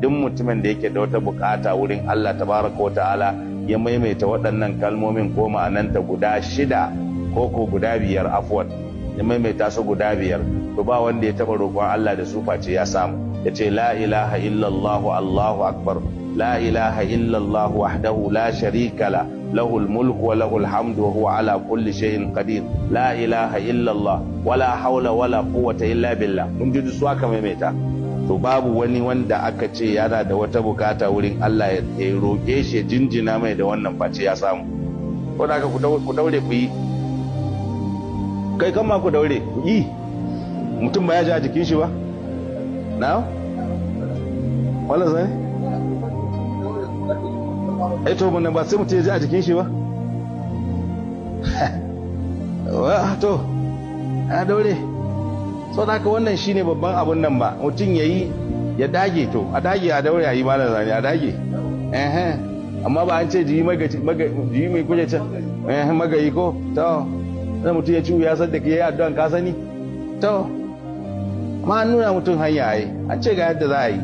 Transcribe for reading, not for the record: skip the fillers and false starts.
Duk mutumin da yake da wata bukata wurin Allah tabaraka wa ta'ala, ya maimaita waɗannan kalmomin ko ma'ananta guda shida ko guda biyar, afwan, ya maimaita su guda biyar, to ba wanda ya taɓa roƙon Allah da su face ya samu. Ya ce: "La ilaha illallah, Allahu akbar, la ilaha illallah wahdahu la sharika la, lahul mulku wa lahul hamdu wa huwa ala kulli shay'in qadir, la ilaha illallah, wala haula wala quwwata illa billah." Mun ji su aka maimaita. To babu wani wanda aka ce yana da wata bukata wurin Allah ya roƙe shi, jinjina mai da wannan, face ya samu. Ko da ku daure ku yi, kai kan ma ku daure ku yi. Mutum ba ya ji a jikin shi ba na wala zai ai, to mun ba sai mutum ya ji a jikin shi ba. To a daure. Sau da haka wannan shine babban abun nan ba mutum ya yi, ya dage. To a dage, a daure, a yi, malam zane, a dage. Amma ba an ce jiyi mai kuje can magayi ko? To sai mutum ya ci ya san da ke yi addu'an, ka sani. To amma an nuna mutum hanya ai, an ce ga yadda za a yi.